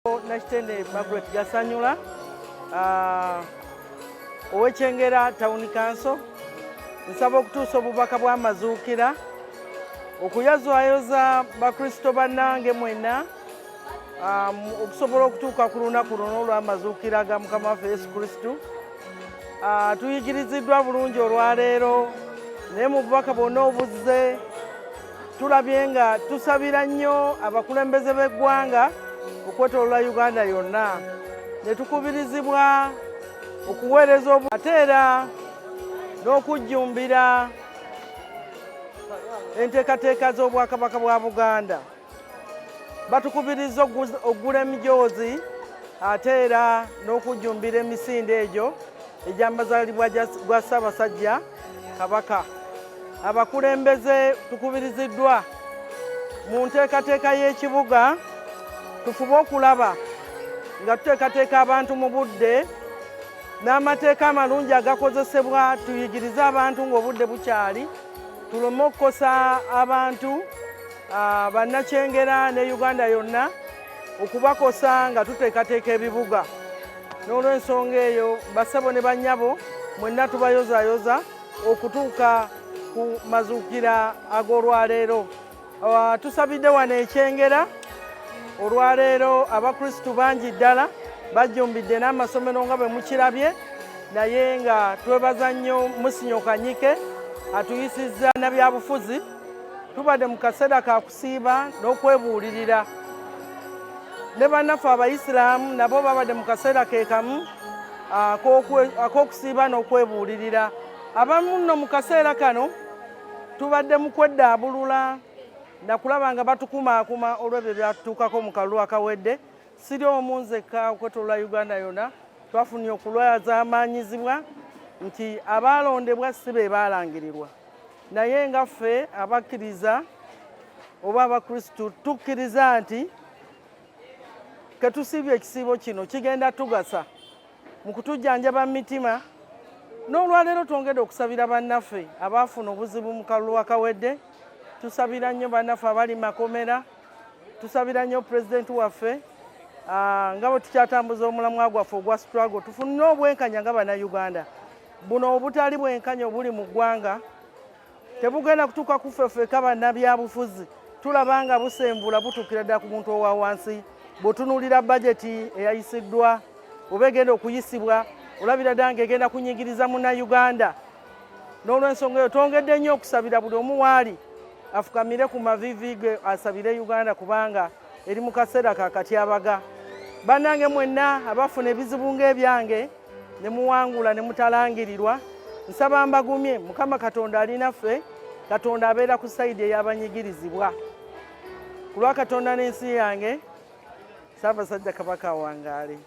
Nakitende Margaret Gasanyula, ow'eKyengera Town Council. Nsaba okutuusa obubaka bw'amazuukira okuyozaayoza Bakristo bannange mwenna, okusobola okutuuka ku lunaku luno olw'amazuukira ga Mukama waffe Yesu Kristo. Tuyigiriziddwa bulungi olwaleero, naye mu bubaka bwonna obuzze tulabye nga tusabira nnyo abakulembeze b'eggwanga okwetolola Uganda yonna, ne tukubirizibwa okuweereza ate era n'okujjumbira enteekateeka z'Obwakabaka bwa Buganda. Batukubiriza okugula emijoozi ate era n'okujjumbira emisinde egyo egy'amazaalibwa gwa Ssaabasajja Kabaka. Abakulembeze tukubiriziddwa mu nteekateeka y'ekibuga tufube okulaba nga tuteekateeka abantu mu budde n'amateeka amalungi agakozesebwa, tuyigirize abantu ng'obudde bukyali, tuleme okukosa abantu, Bannakyengera ne Uganda yonna, okubakosa nga tuteekateeka ebibuga. N'olw'ensonga eyo, bassebo ne bannyabo mwenna, tubayozaayoza okutuuka ku mazuukira ag'olwaleero. Tusabidde wano eKyengera olwaleero. Abakristu bangi ddala bajjumbidde n'amasomero nga bwe mukirabye, naye nga twebaza nnyo Musinyo Kanyike atuyisizza na byabufuzi. Tubadde mu kaseera ka kusiiba n'okwebuulirira, ne bannaffe Abayisiraamu nabo babadde mu kaseera ke kamu ak'okusiiba n'okwebuulirira. Abamu nno mu kaseera kano tubadde mu kweddaabulula nakulaba nga batukumaakuma olw'ebyo byatutuukako mu kalulu akawedde. Siri omu nzekka, okwetolola Uganda yonna twafunye okulwazaamaanyizibwa nti abaalondebwa si be baalangirirwa, naye nga ffe abakkiriza oba Abakristu tukkiriza nti ketusiibye ekisiibo kino kigenda tugasa mu kutujjanjaba mu mitima. N'olwaleero twongedde okusabira bannaffe abaafuna obuzibu mu kalulu akawedde. Tusabira nnyo bannaffe abali makomera, tusabira nnyo pulezidenti waffe, nga bwe tukyatambuza omulamwa gwaffe ogwa struggle tufune obwenkanya nga Bannayuganda. Buno obutali bwenkanya obuli mu ggwanga tebugenda kutuuka ku ffe ffekka bannabyabufuzi, tulaba nga busenvula butuukira ddala ku muntu owa wansi. Bw'otunuulira bajeti eyayisiddwa oba egenda okuyisibwa, olabira ddala ng'egenda kunyigiriza Munnayuganda. N'olw'ensonga eyo twongedde nnyo okusabira buli omu waali afukamire ku maviivi ge asabire Uganda, kubanga eri mu kaseera ka katyabaga. Bannange mwenna abafuna ebizibu ng'ebyange ne muwangula ne mutalangirirwa, nsaba mbagumye. Mukama Katonda ali naffe. Katonda abeera ku side ey'abanyigirizibwa. Ku lwa Katonda n'ensi yange, Ssaabasajja Kabaka awangaale.